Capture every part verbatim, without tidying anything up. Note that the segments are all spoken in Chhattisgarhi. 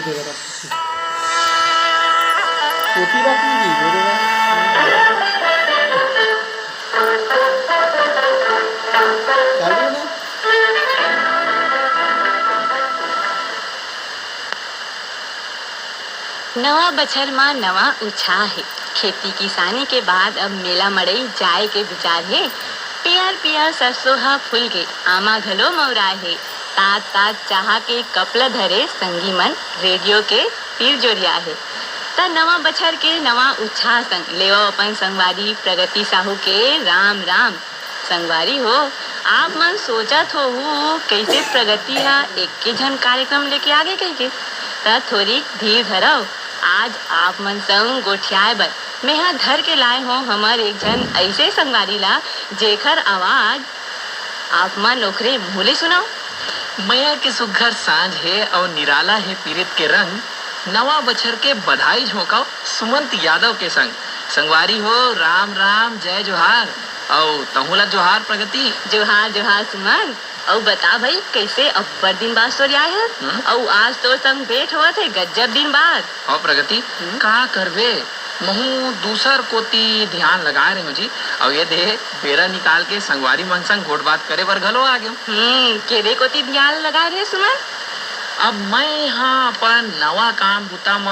कोटी रख ली, मेरे चालू ना। नवा बछर म नवा उछाह हे। खेती किसानी के बाद अब मेला मड़ई जाए के विचार हे। पियर पियर सरसों ह फूल गे, आमा घलो मउराए हे। तात तात चाहा के कप ल धरे संगी मन रेडियो के तीर जोरिया हे। त नवा बछर के नवा उछाह संग लेवव अपन संगवारी प्रगति साहू के राम राम। संगवारी हो, आप मन सोचत होहू, कइसे प्रगति ह एके झन कार्यक्रम लेके आगे कहिके। त थोरिक धीर धरव, आज आप मन संग गोठियाए बर मेंहा धर के लाए हों हमर एक झन अइसे संगवारी ला, जेखर आवाज आप मन ओखरे मुँह ले सुनव। मया के सुग्घर सांझ हे अउ निराला हे पीरित के रंग, नवा बछर के बधाई झोंकव सुमंत यादव के संग। संगवारी हो, राम राम, जय जोहार, अउ तहूँ ला जोहार प्रगति। जोहार, जोहार सुमंत। अउ बता भई, कइसे अब्बड़ दिन बाद तोर आए हस? हम्म। अउ आज तोर संग भेंट होवत हे, गजब दिन बाद। हव प्रगति, हम्म। का करबे, महूँ दूसर कोती ध्यान लगाए रेहेंव जी, अउ ये दे बेरा निकाल के संगवारी मन संग गोठ बात करे बर घलो आ गेंव। हम्म, केदे कोती ध्यान लगाए रहे सुमन? अब मैं ह अपन नवा काम बुता म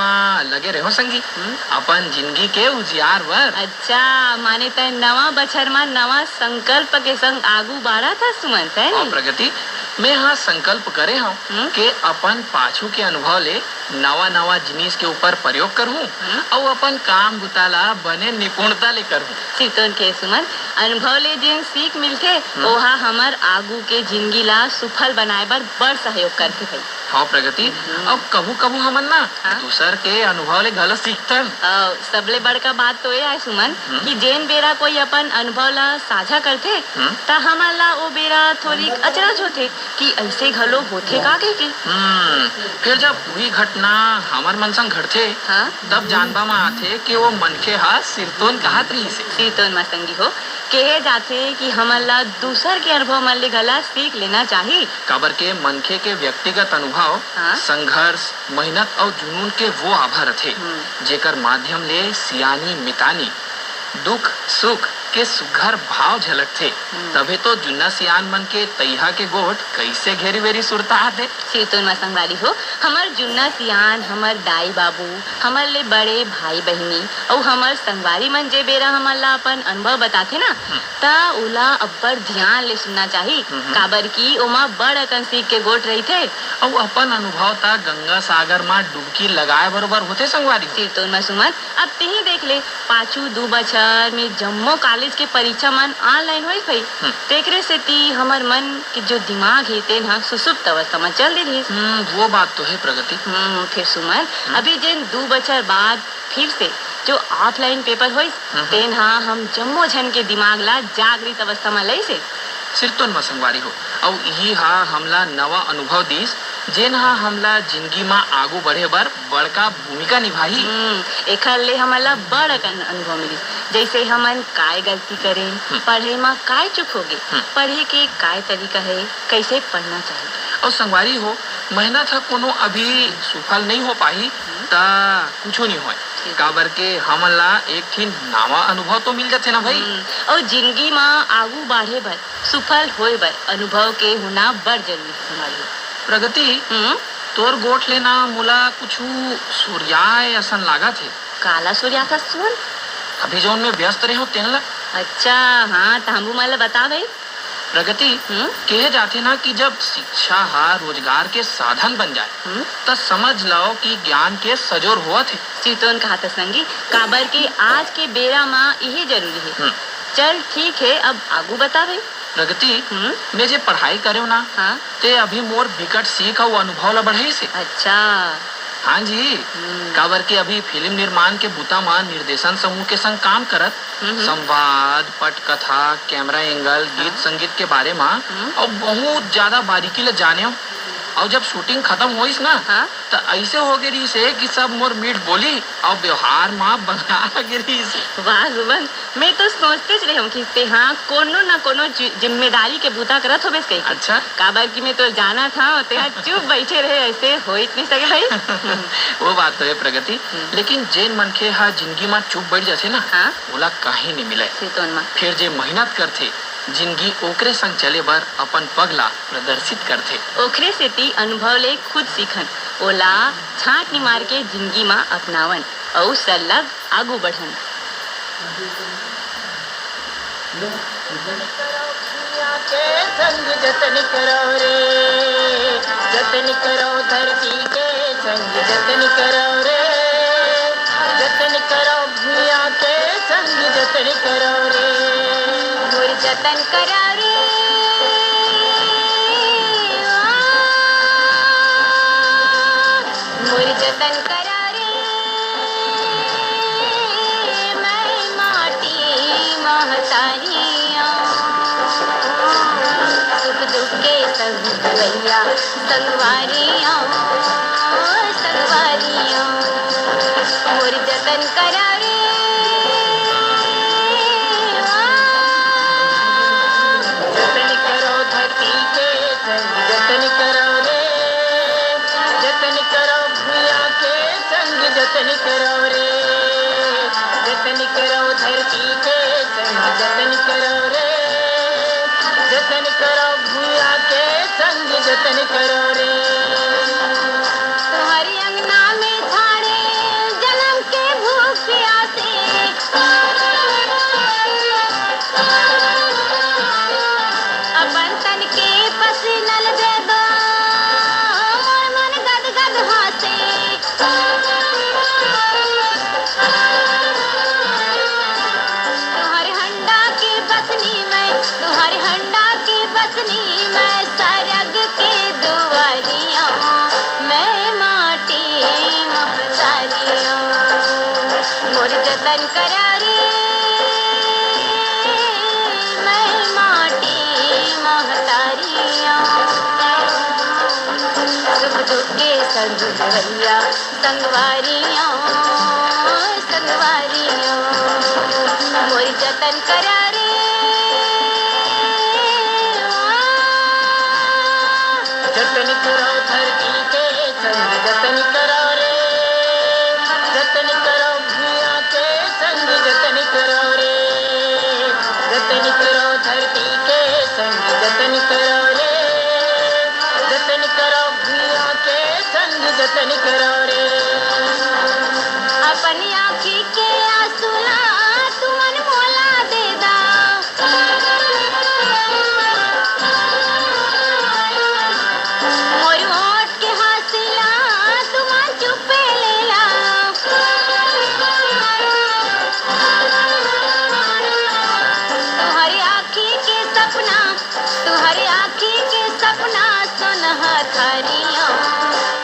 लगे रेहेंव संगी, हम्म। अपन जिनगी के उजियार बर। अच्छा, माने तैं नवा बछर म नवा संकल्प के संग आगू बाढ़त हस सुमन, तैं? हाँ प्रगति, मैं ह संकल्प करे हंव हम्म। के अपन पाछू के अनुभव ले नवा-नवा जिनिस के ऊपर प्रयोग करहूं हम्म। अउ अपन काम बुता ला बने निपुणता ले करहूं। सिरतोन के सुमन, अनुभव ले जेन सीख मिलथे, हम्म। ओहा हमर आगू के जिनगी ला सुफल बनाए बर बड़ सहयोग करथे भई। हव प्रगति, हम्म। अउ कभू-कभू हमन ना हाँ। दूसर के अनुभव ले घलो सीखथन। अउ सबले बड़का बात तो ये आय सुमन हम्म। कि जेन बेरा कोई अपन अनुभव ला साझा करथे, हम्म। त हमन ला ओ बेरा थोरिक अचरज होथे। कि अइसे घलो होथे का कहिके। हम्म, फेर जब उही घटना हमर मन संग घटथे, हाँ। तब जानबा म आथे कि वो मनखे ह सिरतोन कहत रिहिस हे। सिरतोन म संगी हो, केहे जाथे कि हमन ला दूसर के अनुभव मन ले घला सीख लेना चाही। काबर के मनखे के व्यक्तिगत अनुभव, हाँ। संघर्ष, मेहनत अउ जुनून के वो आभा रथे, हम्म। जेकर माध्यम ले सियानी मितानी दुख सुख के सुघर भाव झलकथे, हम्म। तभे तो जुन्ना सियान मन के तइहा के गोठ कइसे घेरी बेरी सुरता आथे। सिरतोन म संगवारी हो, हमर जुन्ना सियान, हमर दाई बाबू, हमर ले बड़े भाई बहिनी अउ हमर संगवारी मन जे बेरा हमन ला अपन अनुभव बताथे ना, हम्म। त ओला अब्बड़ धियान ले सुनना चाही, हम्म। काबर कि ओमा बड़ अकन सीख के गोठ रहिथे। अउ अपन अनुभव त गंगा सागर म डुबकी लगाए बरोबर होथे संगवारी हो। सिरतोन म सुमन, अब तिही देख ले, पाछू दू बछर में जम्मो कॉलेज के परीक्षा मन online होइस भई। हम्म। तेकरे सेती हमर मन के जो दिमाग हे, तेन ह सुसुप्त अवस्था म चल दे रिहिस। हम्म, वो बात तो हे प्रगति। हम्म, फिर सुमन, हम्म। अभी जेन दू बछर बाद फिर से जो offline paper होइस, हम्म। तेन ह हम जम्मो झन के दिमाग ला जागृत अवस्था म लइस हे। सिरतोन म संगवारी हो, अउ इही ह हमला नवा अनुभव दीस, जेन ह हमला जिनगी म आगू बढ़े बर बड़का भूमिका निभाही। हम्म, एखर ले हमन ला बड़ अकन अनुभव मिलिस, जइसे हमन काय गलती करेन, हम्म। पढ़ई म काय चूक होगे, हम्म। पढ़े के काय तरीका हे, कइसे पढ़ना चाही। अउ संगवारी हो, मेहनत ह कोनो अभी सुफल नइ हो पाही, हम्म। त कुछू नइ होय, ठीक। काबर के हमन ला एक ठिन नवा अनुभव तो मिल जाथे ना भई। हम्म, अउ जिनगी म आगू बाढ़े बर, सुफल होय बर अनुभव के होना बड़ जरूरी हे संगवारी हो। प्रगति, हम्म? तोर गोठ ले ना मोला कुछू सुरियाए असन लागत हे। काला सुरियाथस सुमन? अभी जउन में व्यस्त रेहेंव तेन ला। अच्छा, हाँ, त हमू मन ला बता भई। प्रगति, हम्म? केहे जाथे ना कि जब शिक्षा ह रोजगार के साधन बन जाए, हम्म? त समझ लव कि ज्ञान के सजोर होवत हे। सिरतोन कहत संगी, काबर के आज के बेरा म इही जरूरी हे। हम्म। चल ठीक हे, अब आगू बता भई। प्रगति, हम्म? मैं जे पढ़ाई करेंव ना, हाँ। ते अभी मोर बिकट सीख अउ अनुभव ला बढ़ाइस हे। अच्छा। हाँ जी, हम्म। काबर के अभी फिल्म निर्माण के बुता म निर्देशन समूह के संग काम करत, हम्म। संवाद, पटकथा, camera angle, गीत हाँ। संगीत के बारे म हम्म। अउ बहुत ज्यादा बारीकी ले जानेंव। अउ जब shooting खतम होइस ना, हाँ? त अइसे हो गे रिहिस हे कि सब मोर मीठ बोली अउ व्यवहार म बंधा गे रिहिस। वाह सुमन, मैं तो सोचतेच रहेंव कि तेहा कोनो न कोनो जि-, जिम्मेदारी के बूता करत होबेस कहिके। अच्छा? काबर कि मैं तो जानत हंव, तेहा चुप बइठे रहे, अइसे होइच नइ सके भाई। वो बात तो हे प्रगति, हम्म। लेकिन जेन मनखे ह जिनगी म चुप बइठ जाथे ना, हाँ? ओला कहीं नइ मिलय। से तो ओन म। फेर जे मेहनत करथे, जिनगी ओकरे संग चले बर अपन पग ला प्रदर्शित करथे। ओखरे सेती अनुभव ले खुद सीखन, ओला छांट निमार के जिनगी म अपनावन अउ सरलग आगू बढ़न। के संग जतन करो रे, जतन करो धरती के संग जतन करो रे, जतन करो भुइयां के संग जतन करो रे। मोर जतन करो रे, मोर जतन करो रे, मैं माटी महतारी आंव। सुख दुख के संग भैया संगवारी आंव, संगवारी आंव। मोर जतन करा रे, जतन करो धरती के संग जतन करो रे, जतन करो भुइयां के संग जतन करो रे, जतन करो धरती के संग जतन करो रे, जतन करो भुइयां के संग जतन करो रे। तुम्हारी अंगना में झाड़े जन्म के भूख प्यासे, अपन तन के पसीना ल दे दो, मोर मन गद गद हासे। तुहर हंडा के बसनी मैं, तुहर हंडा के बसनी मैं, सरग के दुआरिया मैं माटी महतारिया। मोर जतन करा रे, मैं माटी महतारिया। सुख दुख के संग भैया संगवारियों, संगवारियों, मोर जतन करा रे। जतन करो धरती के संग जतन करो रे, जतन करो भुइयां के संग जतन करो रे, जतन करो धरती के संग जतन करो रे, जतन करो भुइयां के संग जतन करो रे। अपन आँखी के आंसू ला तुमन मोला दे दा। मोर ओठ के हाँसी ला तुमन चुपे ले ला। तुहरे आँखी के सपना, तुहरे आँखी के सपना सोनहा थारियों,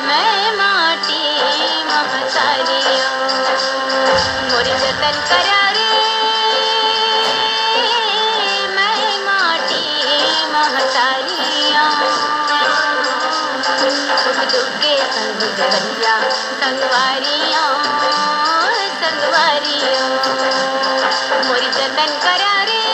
मैं माटी महतारियों। मोर जतन करा रे, मैं माटी महतारियों। सुख दुख के संग भैया संगवारियों, संगवारियों, मोर जतन करा रे।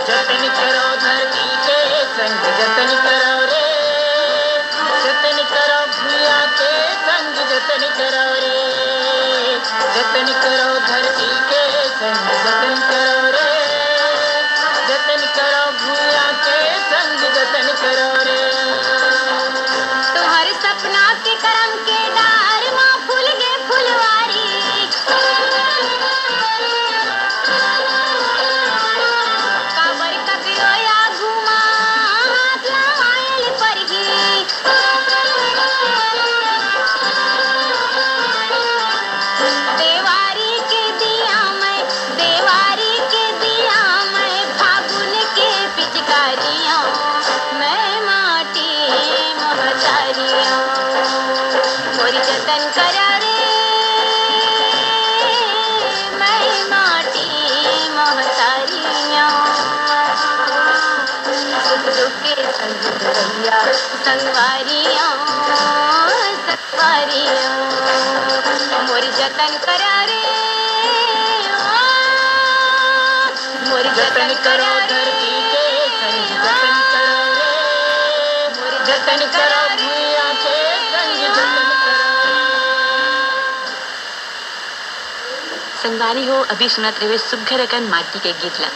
जतन करो धरती के संग जतन करो रे, जतन करो भुइयां के संग जतन करो रे, जतन करो धरती के संग जतन करो रे, जतन करो भुइयां के संग जतन करो रे। तुहर सपना के करम के डार मा फूल गे फुलवारी। काबर ककरो आगू मा हाथ लमायल परही। देवारी के दिया मैं, देवारी के दिया मैं, फागुन के पिचकारियों, मैं माटी महतारियों। मोर जतन के संग भैया, संगवारियों, संगवारियों, मोर जतन करा रे, ओ, मोर जतन जतन करो करा रे, धरती के संग जतन करो रे, मोर जतन करो भुइयां के संग जतन करो। संगवारी हो, अभी सुनत रहे सुग्घर अकन माटी के गीत ला,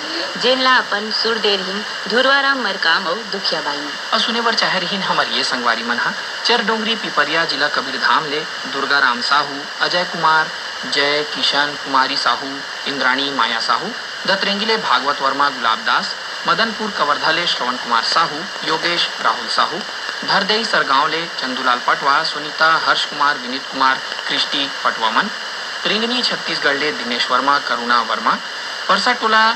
जेन ला अपन सुर दे रहिन धुरवाराम मरकाम अउ दुखिया बाई मन। अउ सुने बर चाहे रहिन हमर ये संगवारी मन हा चरडोंगरी पिपरिया, जिला कबीरधाम ले दुर्गा राम साहू, अजय कुमार, जय, किशन, कुमारी साहू, इंद्राणी, माया साहू, दतरेंगी ले भागवत वर्मा, गुलाब दास, मदनपुर कवर्धा ले श्रवण कुमार साहू, योगेश, राहुल साहू, भरदेई सरगांव ले चंदूलाल पटवा, सुनीता, हर्ष कुमार, विनीत कुमार, क्रिस्टी पटवा मन, रिंगनी छत्तीसगढ़ ले दिनेश वर्मा, करुणा वर्मा, परसा टोला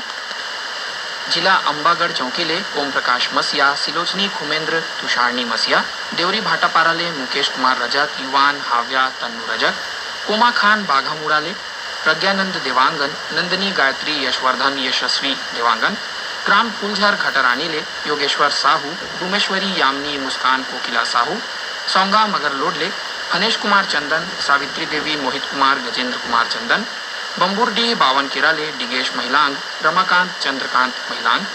जिला अंबागढ़ चौकी ले ओम प्रकाश मसिया, सिलोचनी खुमेंद्र, तुषारनी मसिया, देवरी भाटापारा ले मुकेश कुमार रजक, युवान, हाव्या, तन्नू रजक, कोमा खान बाघामुड़ा ले प्रज्ञानंद देवांगन, नंदिनी गायत्री, यशवर्धन, यशस्वी देवांगन, ग्राम फूलझर घटारानी ले योगेश्वर साहू, डूमेश्वरी, यामिनी, मुस्कान, कोकिला साहू, सौंगा मगरलोड ले फनेश कुमार चंदन, सावित्री देवी, मोहित कुमार, गजेंद्र कुमार चंदन, बम्बुरडीह बावनकेरा ले डिगेश महिलांग, रमाकांत, चंद्रकांत महिलांग,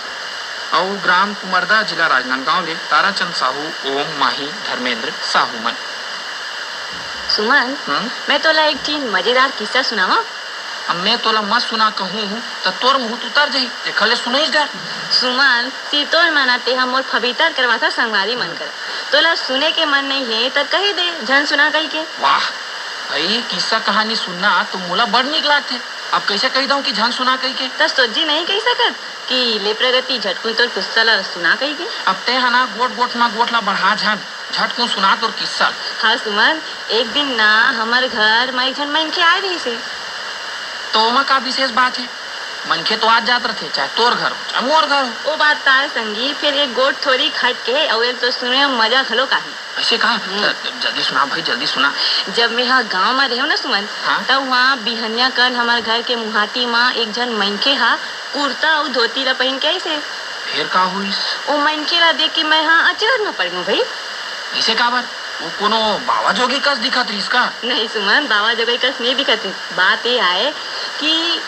अउ ग्राम कुमरदा, जिला राजनांदगांव ले ताराचंद साहू, ओम, माही, धर्मेंद्र साहू मन। सुमन, हम्म? मैं तोला एक ठिन मजेदार किस्सा सुनावं? अब मैं तोला मत सुना कहूं, त तोर मुंह उतर जाही, तेखर ले सुनइस डर। सुमन, सिरतोन मना तेहा मोर फबीतर करवाथा संगवारी मन करा। तोला सुने के मन नइ हे, त कहि दे, झन सुना कहिके। वाह, भई, किस्सा कहानी सुनना तो मोला बड़ नीक लागथे। अब कइसे कहि दंव कि झन सुना कहिके? त सोझी नइ कहि सकत कि ले प्रगति, झटकुन तोर किस्सा ला सुना कहिके? अब तें ह ना गोठ गोठ म गोठ ला बढ़ा झन, झटकुन सुना तोर किस्सा। हाँ सुमन, एक दिन ना हमर घर म एक झन मनखे आए रहिस हे। तो ओमा का विशेष बात हे? मनखे तो आत जात रथे, चाहे तोर घर हो, चाहे मोर घर हो। ओ बात त आय संगी, फेर एक गोठ थोरिक हट के हे, अउ एक तो सुने म मजा घलोक आही। अइसे का? हम्म। त जल्दी सुना भई, जल्दी सुना। जब मेंहा गांव म रहेंव ना सुमन, हाँ? त उहां बिहनिया कन हमर घर के मुहाटी म एक झन मनखे ह कुरता अउ धोती ला पहिन के आइस हे। फेर का होइस? ओ मनखे ला देख के मेंहा अचरज म पड़ गेंव भई। अइसे काबर? वो कोनो बाबा जोगी कस दिखत रहिस का? नहीं सुमन, बाबा जोगी कस नइ दिखत रहिस। बात ये आय कि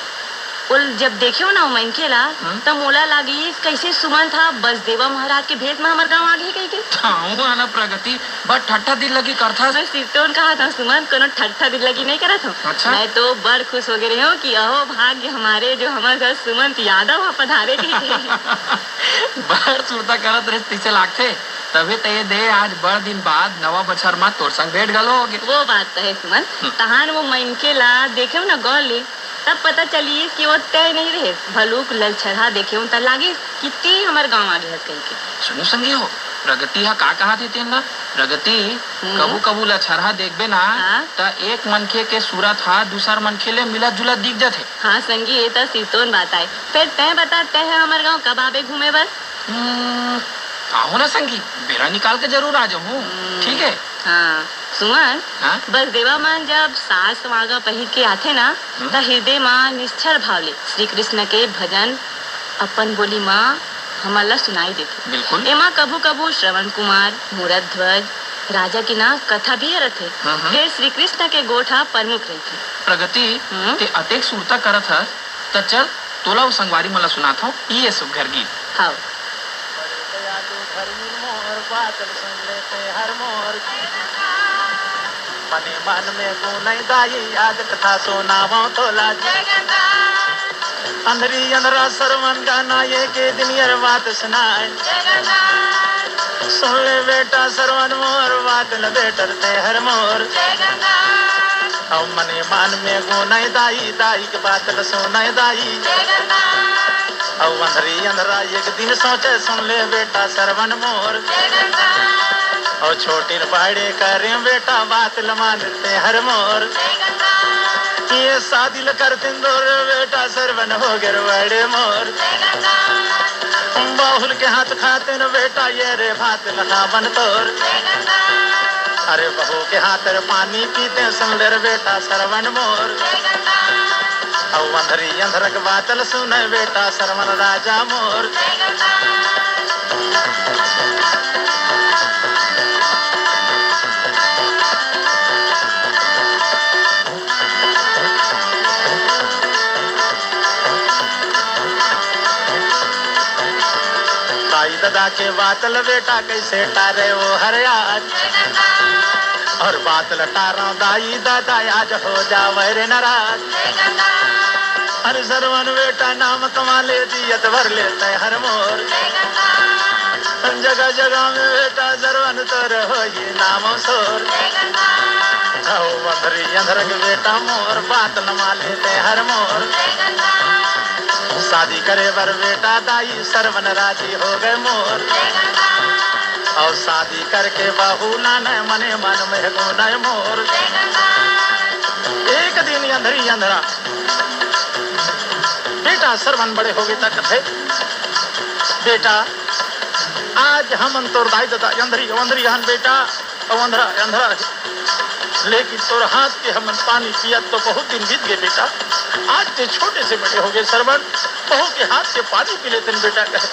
ओला जब देखेंव ना ओ मनखे ला, हम्म। त मोला लागिस कइसे सुमन ह बसदेवा महाराज के भेष म हमर गांव आगे हे कहिके। ताहू ह ना प्रगति, बड़ ठट्ठा दिल्लगी करथस। मैं सिरतोन कहत हंव सुमन, कोनो ठट्ठा दिल्लगी नइ करत हंव। अच्छा। मैं तो बड़ खुश हो गे रहेंव कि अहो भाग्य हमारे जो हमर घर सुमंत यादव ह पधारे कहिके। बड़ सुरता करत रहिस तइसे लागथे, तभे त ये दे आज बड़ दिन बाद नवा बछर म तोर संग भेंट घलो हो गे। वो बात त हे सुमन, हम्म। तहान वो मनखे ला देखेंव ना गौर ले, तब पता चलिस कि वो तें नइ रहेस, भलुक लछरहा देखेंव त लागिस कि तें हमर गांव आगे हस कहिके। सुनव संगी हो, प्रगति ह का कहत हे तेन ला? प्रगति, हम्म। कभू-कभू लछरहा देखबे ना, हाँ। त एक मनखे के सूरत ह दूसर मनखे ले मिलत-जुलत दिख जथे। हाँ संगी, ये त सिरतोन बात आय। फेर तें बता, तें ह हमर गांव कब आबे घूमे बर? हम्म, आहूं ना संगी, बेरा निकाल के जरूर आ जाहूं, हम्म। ठीक हे? हाँ, सुमन, हाँ? बसदेवा मन जब साज सवांगा पहिर के आथे ना, हम्म। त हिरदे म निश्छल भाव ले श्री कृष्ण के भजन अपन बोली म हमन ला सुनाई देथे। बिल्कुल। एमा कभू-कभू श्रवण कुमार, मूरत ध्वज, राजा के ना कथा भी ह रथे। हम्म, हम्म। फेर श्री कृष्ण के गोठ ह प्रमुख रहिथे। प्रगति, हम्म? तें अतेक सुरता करत हस, त चल, तोला अउ संगवारी मन ला सुनात हंव ये सुग्घर गीत। हव। मने मन में गुनई दाई, आज कथा सुनावंव तोला। अंधरी अंधरा सरवन गाना, ये के दिन यर बात सुनाय। सुन ले बेटा सरवन मोर, बात ल बेटर ते हर मोर। अउ मने मन में गुनई दाई, दाई के बात ल सुनई दाई। अउ अंधरी अंधरा एक दिन सोचे, सुन ले बेटा सरवन मोर। अउ छोटिन बड़े करें बेटा, बात ल मान ते हर मोर। ये शादी ल कर दिन दो रे बेटा, सरवन हो गे रे बड़े मोर। बाहुल के हाथ खाते न बेटा, ये रे भात लखावन तोर। अरे बहू के हाथ रे पानी पीते, सुन ले रे बेटा सरवन मोर। अउ अंधरी अंधरक बात ल सुने बेटा सरवन राजा मोर। दादा के बात ल बेटा कइसे टारे ओ हर आज। अउ बात ल टारव दाई ददा आज हो जावय रे नाराज। अरे सरवन बेटा नाम कमा ले जियत भर लेते हर मोर। जगह जगह में बेटा सरवन तोर होई नाम सोर। अउ अंधरी अंधरक बेटा मोर बात न मान लेते हर मोर। शादी करे बर बेटा दाई सरवन राजी हो गए मोर। अउ शादी करके बहू लाने मने मन में गुनय मोर। एक दिन अंधरी अंधरा बेटा सरवन बड़े होगे त कथे, बेटा आज हमन तोर दाई ददा अंधरी अंधरी हन बेटा, अउ अंधरा अंधरा हे। लेकिन तोर हाथ के हमन पानी पियत तो बहुत दिन बीत गए बेटा। आज ते छोटे से बड़े होगे सरवन, बहू के हाथ के पानी पी लेतेन बेटा, कहे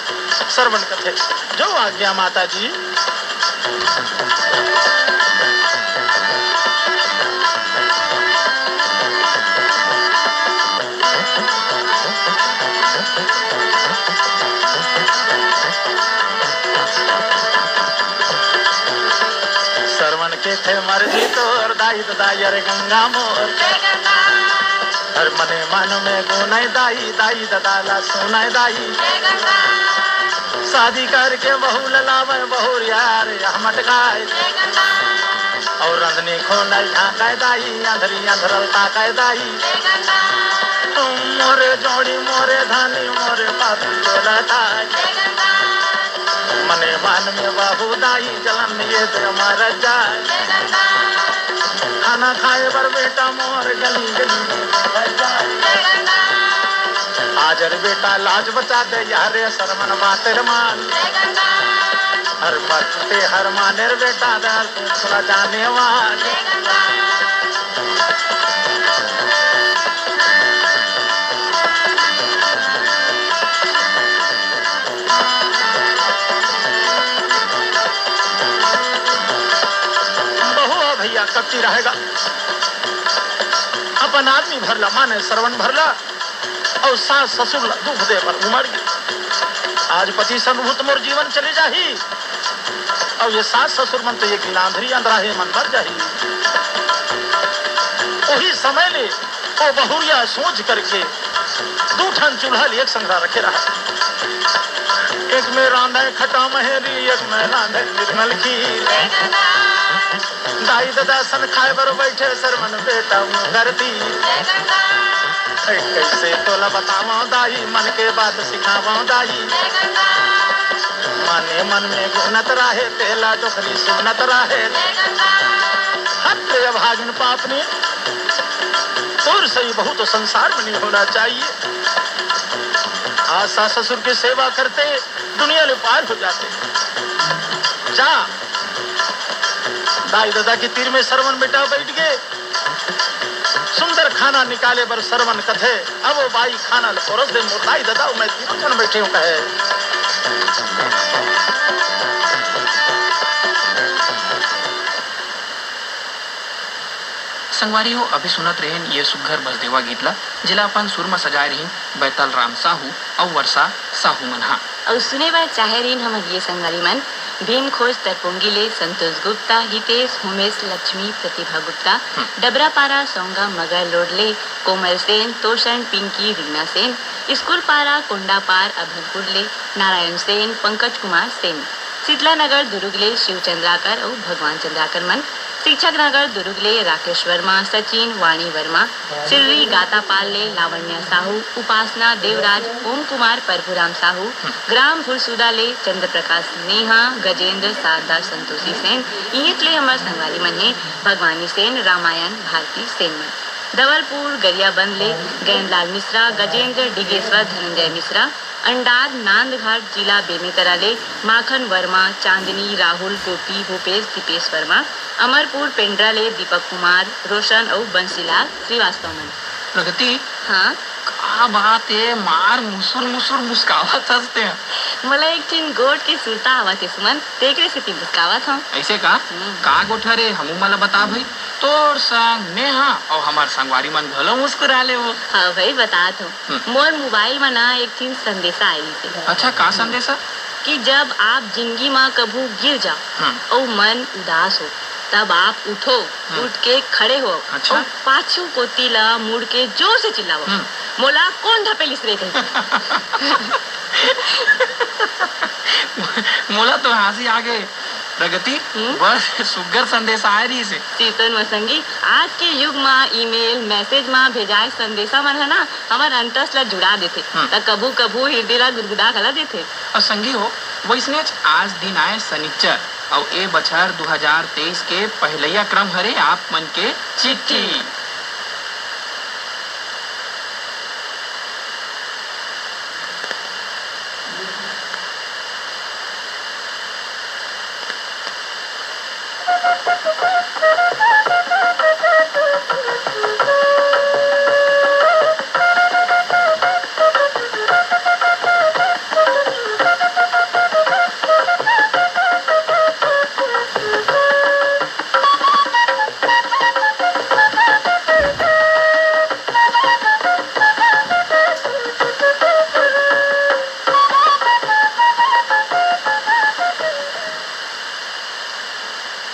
सरवन कथे, जो आज्ञा माता जी। सरवन के थे मर्जी तोर दाई ददा यार गंगा मोर। हर मने मन में गुनय दाई, दाई ददा ला सुनय दाई। शादी करके बहू ल लावय बहुरिया रे यह मटकाय। अउ रंधनी खोनल झांकय दाई, अंधरी अंधरल ताकय दाई। मोरे जोड़ी मोरे धानी मोरे पापी बोलताय। मने मन में बहू दाई जलन ये दे मर जाय। खाना खाए बर बेटा मोर गली गली में जाय। आज रे बेटा लाज बचा दे यारे सरवन बात रे मान। हर बात ते हर माने रे बेटा दर ते थोड़ा जाने वाले। बहू हो भैया कब ती रहेगा। अपन आदमी भर ला माने सरवन भर ला। अउ सास ससुर ला दुख दे बर उमड़ गे। आज पति संग भूत मोर जीवन चले जाही। अउ ये सास ससुर मन तो ये गिलांधरी अंधरा हे मन मर जाही। उही समय ले ओ बहुरिया सोच करके दू ठन चूल्हा ले एक संघरा रखे रहा। एक में रांधे खटा महेरी, एक में रांधे निर्मल खीर। दाई ददा सन खाए बर बैठे सरवन बेटा ऊं करती। ऐ कैसे तोला बतावं दाई, मन के बात सिखावं दाई। मने मन में गुनत रहे, तेला डोकरी सुनत रहे। हत रे अभागिन पापनी, तोर सही बहुत संसार में नहीं होना चाहिए। आज सास ससुर की सेवा करते दुनिया ले पार हो जाते। जा, दाई ददा के तीर में सरवन बेटा बैठ गे। सुंदर खाना निकाले बर सरवन कथे, अब ओ बाई खाना ल परोस दे, मोर दाई ददा अउ मैं तीनों झन बैठे हूं कहे। संगवारी हो, अभी सुनत रहेन ये सुग्घर बसदेवा गीत ला, जेला अपन सुर म सजाए रहिन बैतल राम साहू अउ वर्षा साहू मन हा। अउ सुने बर चाहे रहिन हमर ये संगवारी मन, भीम खोज तरपोंगी ले संतोष गुप्ता, हितेश, होमेश, लक्ष्मी, प्रतिभा गुप्ता, हम्म। डबरापारा सौंगा मगर रोड ले कोमल सेन, तोषण, पिंकी, रीना सेन, स्कूल पारा कोंडापार अभनपुर ले नारायण सेन, पंकज कुमार सेन, शीतला नगर दुरुग ले शिव चंद्राकर अउ भगवान चंद्राकर मन, शिक्षक नगर दुरुग ले राकेश वर्मा, सचिन, वाणी वर्मा, सिर्री गातापाल ले लावण्या साहू, उपासना देवराज, ओम कुमार, परभुराम साहू, ग्राम भुरसुदा ले चंद्र प्रकाश नेहा, गजेंद्र, शारदा, संतोषी सेन, इहेच ले हमर संगवारी मन हे भगवानी सेन, रामायण, भारती सेन मन। धवलपुर गरियाबंद ले गैंदलाल मिश्रा, गजेंद्र, डिगेश्वर, धनंजय मिश्रा, अंडार, नांदघाट जिला बेमेतरा ले माखन वर्मा, चांदनी, राहुल, गोपी, भूपेश, दीपेश वर्मा, अमरपुर पेंड्रा ले दीपक कुमार, रोशन अउ बंसीलाल श्रीवास्तव मन। प्रगति, हाँ? का बात ए, मार मुसुर मुसुर मुस्कावत हस ते? मोला एक ठिन गोठ के सुरता आवत हे सुमन, तेकरे सेती मुस्कावत हंव। अइसे का? हम्म। का गोठ हरे, हमू मन ला बता भई। तोर संग नेहा अउ हमर संगवारी मन घलो मुस्कुरा लेवो। हाँ भई, बतात हंव। हम्म। मोर मोबाइल म ना एक ठिन संदेशा आइस हे। अच्छा, का संदेशा? कि जब आप जिंदगी म कभू गिर जाव हम्म। अउ मन उदास हो, तब आप उठो, हम्म। उठ के खड़े हो अच्छा। अउ पाछू कोती ला मुड़ के जोर से चिल्लावो, हम्म। "मोला कोन धपेलिस रे?" कहिके। मोला तो हंसी आ गे। प्रगति, हम्म? बड़ सुग्घर संदेश आए रहिस हे। चितवन म संगी, आज के युग म email, message म भेजाए संदेशा मन ह ना हमर अंतस ला जुड़ा देथे, हम्म। त कभू-कभू हिरदे ला गुदगुदा घला देथे। अउ संगी हो, वइसनेच आज दिन आए सनिच्चर, अउ ए बछर दू हजार तेईस के पहिलइया क्रम हरे आप मन के चिट्ठी। चिट्ठी।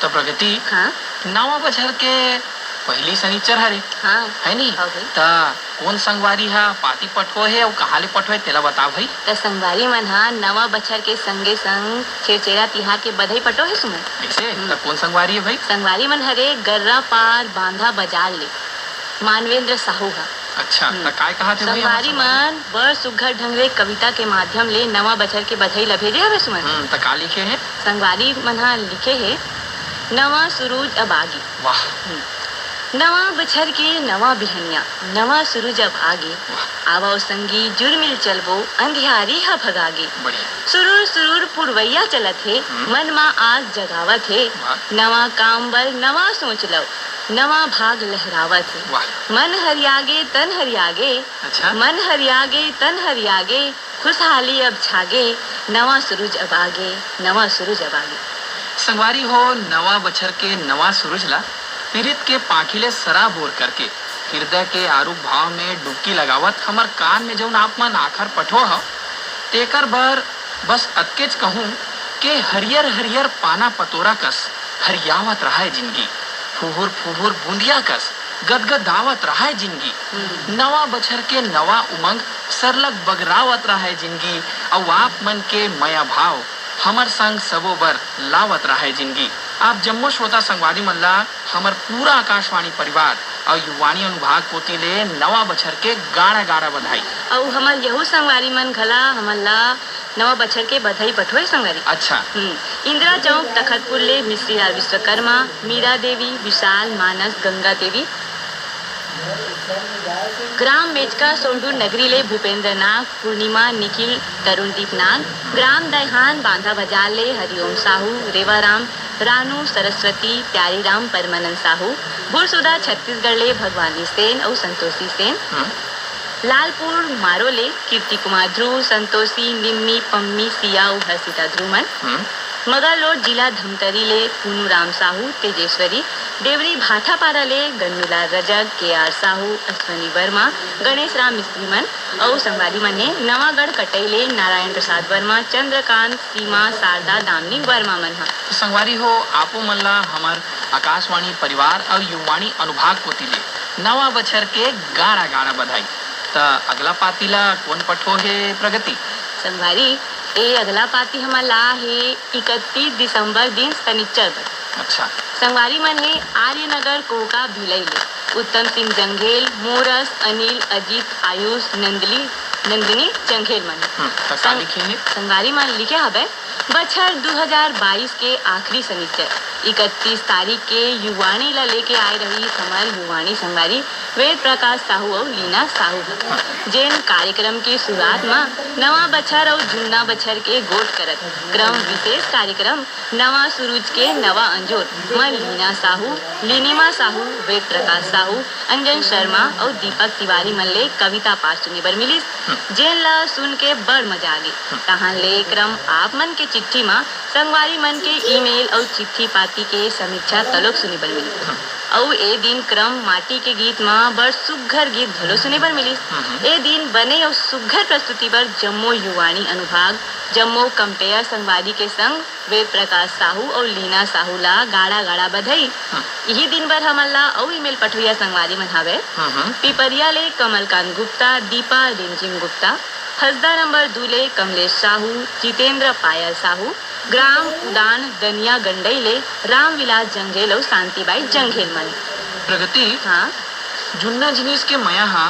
त प्रगति, हाँ? नवा बछर के पहिली सनिच्चर हरे, हाँ। है नी? हाँ भाई। त कोन संगवारी ह पाती पठो हे अउ कहाँ ले पठो हे, तेला बता भाई। त संगवारी मन ह नवा बछर के संगे संग छेरछेरा तिहार के बधई पठो हे सुमन। अइसे? हम्म। त कोन संगवारी हे भाई? संगवारी मन हरे गर्रा पार बांधा बजार ले। मानवेंद्र साहू ह। अच्छा, हम्म। त काय कहा थे भाई हमर संगवारी संगवारी? मन बड़ सुग्घर ढंग ले कविता के माध्यम ले नवा बछर के बधई ल भेजे हवे सुमन। हम्म, त का लिखे हे? संगवारी मन ह लिखे हे, "नवा सुरूज अब आगे।" वाह। हम्म। नवा बछर के नवा बिहनिया, नवा सुरूज अब आगे। वाह। आवव संगी जुरमिल चलबो, अंधियारी ह भगागे। बढ़िया। सुरूर सुरूर पुरवैया चलत हे, हम्म। मन म आस जगावत हे। वाह। नवा काम बर नवा सोच लव, नवा भाग लहरावत हे। वाह। मन हरियागे, तन हरियागे, अच्छा। मन हरियागे, तन हरियागे, खुशहाली अब छागे, नवा सुरूज अब आगे, नवा सुरूज अब आगे। संगवारी हो, नवा बछर के नवा सुरूज ला पिरित के पाँखी ले सराबोर करके, हिरदय के आरूग भाव में डुबकी लगावत हमर कान में जउन आप मन आखर पठो हव, तेकर बर बस अतकेच कहूं के हरियर हरियर पाना पतोरा कस हरियावत रहय जिनगी, फुहुर फुहुर बूंदिया कस गदगदावत रहय जिनगी। हम्म। नवा बछर के नवा उमंग सरलग बगरावत रहय जिनगी, अउ आप मन के मया भाव हमर संग सबो बर लावत रहय जिनगी। आप जम्मो श्रोता संगवारी मन ला हमर पूरा आकाशवाणी परिवार अउ युवाणी अनुभाग कोति ले नवा बछर के गाड़ा गाड़ा बधाई। अउ हमर यहू संगवारी मन घला हमन ला नवा बछर के बधाई पठोय संगवारी। अच्छा। हम्म। इंदिरा चौक तखतपुर ले मिश्रीलाल विश्वकर्मा, मीरा देवी, विशाल, मानस, गंगा देवी, ग्राम मेचका सोंडू नगरी ले भूपेंद्र नाग, पूर्णिमा, निखिल, तरुणदीप नाग, ग्राम दैहान बांधा बाजार ले हरिओम साहू, रेवाराम, रानू, सरस्वती, प्यारीराम, परमानंद साहू, भुरसुदा छत्तीसगढ़ ले भगवानी सेन अउ संतोषी सेन, हम्म। लालपुर मारो ले कीर्ति कुमार ध्रुव, संतोषी, निम्मी, पम्मी, सिया अउ हर्षिता ध्रुव मन। हम्म। मगरलोड जिला धमतरी ले पूनू राम साहू, तेजेश्वरी, देवरी भाठापारा ले गन्नूलाल रजक, के आर साहू, अश्वनी वर्मा, गणेश राम मिस्त्री मन अउ संगवारी मन हे नवागढ़ कटई ले नारायण प्रसाद वर्मा, चंद्रकांत, सीमा, शारदा, दामिनी वर्मा मन ह। तो संगवारी हो, आपो मन ला हमर आकाशवाणी परिवार अउ युवाणी अनुभाग कोति ले नवा बछर के गाड़ा गाड़ा बधाई। त अगला पाती ला कोन पठो हे प्रगति? संगवारी, ए अगला पाती हमर ला हे इकतीस दिसंबर दिन सनिच्चर बर। अच्छा। संगवारी मन हे आर्यनगर कोका भिलई ले उत्तम सिंह जंघेल, मोरस, अनिल, अजीत, आयुष, नंदली, नंदिनी जंघेल मन। हम्म, त का संग-, लिखे हे? संगवारी मन लिखे हवे, बछर दू हजार बाईस के आखिरी सनिच्चर, इकतीस तारीख के युवाणी ला लेके आए रहिस हमर युवाणी संगवारी वेद प्रकाश साहू अउ लीना साहू ह, जेन कार्यक्रम के शुरुआत म नवा बछर अउ जुन्ना बछर के गोठ करत क्रम विशेष कार्यक्रम नवा सुरुज के नवा अंजोर म लीना साहू, लिनिमा साहू, वेद प्रकाश साहू, अंजन शर्मा अउ दीपक तिवारी मन ले कविता पाठ सुने बर मिलिस, जेन ला सुन के बड़ मजा आगे। तहान ले ए क्रम आप मन के चिट्ठी म संगवारी मन के email अउ चिट्ठी पाती के समीक्षा तलोक सुने बर मिलिस। अउ ए दिन क्रम माटी के गीत म बड़ सुग्घर गीत घलो सुने बर मिलिस। ए दिन बने अउ सुग्घर प्रस्तुति बर जम्मो युवाणी अनुभाग, जम्मो कंपेयर संगवारी के संग वेद प्रकाश साहू अउ लीना साहू ला गाड़ा गाड़ा बधई। इही दिन बर हमन ला अउ ईमेल पठवइया संगवारी मन हावय। पिपरिया ले कमलकांत गुप्ता, दीपा रिमझिम गुप्ता, हसदा नंबर दू ले कमलेश साहू, जितेंद्र पायल साहू, ग्राम उदान दनिया गंडई ले रामविलास जंघेल अउ शांतिबाई जंघेल मन। प्रगति, हाँ। जुन्ना जिनिस के मया हा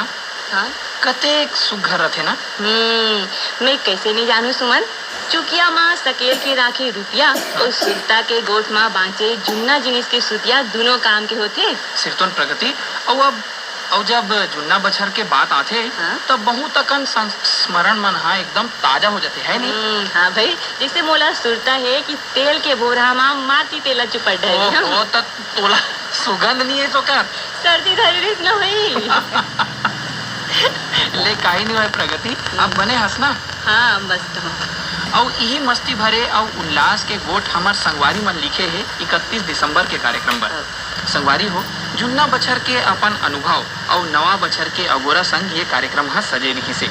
हाँ। कतेक सुघर रथे ना? हम्म, मैं कैसे नहीं जानू सुमन? चुकिया मा सकेल के राखे रुपिया अउ सुरता के गोठ मा बांचे जुन्ना जिनिस के सुतिया दुनों काम के होथे। सिरतोन प्रगति, अउ अब, अउ जब जुन्ना बछर के बात आथे, हाँ। तब बहुत अकन संस्मरण मन हा एकदम ताजा हो जाथे, है नी? हम्म, हाँ भाई, जैसे मोला सुरता है कि तेल के बोरा मा माटी तेला चुपट डरे ओहो, हूँ। त तोला सुगंध नहीं है तो कर। सर्दी धरे रिस न होई। ले, काही नहीं होय प्रगति, अब बने हंस ना। हाँ, मस्त हूँ। अउ इही मस्ती भरे अउ उल्लास के गोठ हमर संगवारी मन लिखे हे इकतीस दिसंबर के कार्यक्रम बर। हाँ। संगवारी हो, जुन्ना बछर के अपन अनुभव अउ नवा बछर के अगोरा संग ये कार्यक्रम ह सजे रिहिस हे,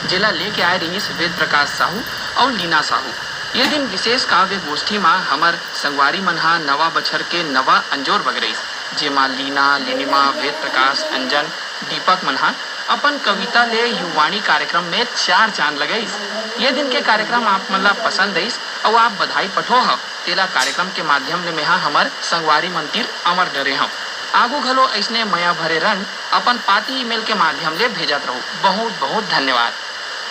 जेला लेके आए रिहिस वेद प्रकाश साहू अउ लीना साहू। ये दिन विशेष काव्य गोष्ठी मा हमर संगवारी मन हा नवा बछर के नवा अंजोर बगरइस, जेमा लीना, लिनिमा, वेद प्रकाश, अंजन, दीपक मन हा अपन कविता ले युवाणी कार्यक्रम में चार चांद लगइस। ये दिन के कार्यक्रम आप मन ला पसंद आइस अउ आप बधाई पठो हव, तेला कार्यक्रम के माध्यम ले मेहा हमर संगवारी मन तीर अमर डरे हव। आगू घलो अइसने मया भरे रंग अपन पाती ईमेल के माध्यम ले भेजत रहू। बहुत बहुत धन्यवाद।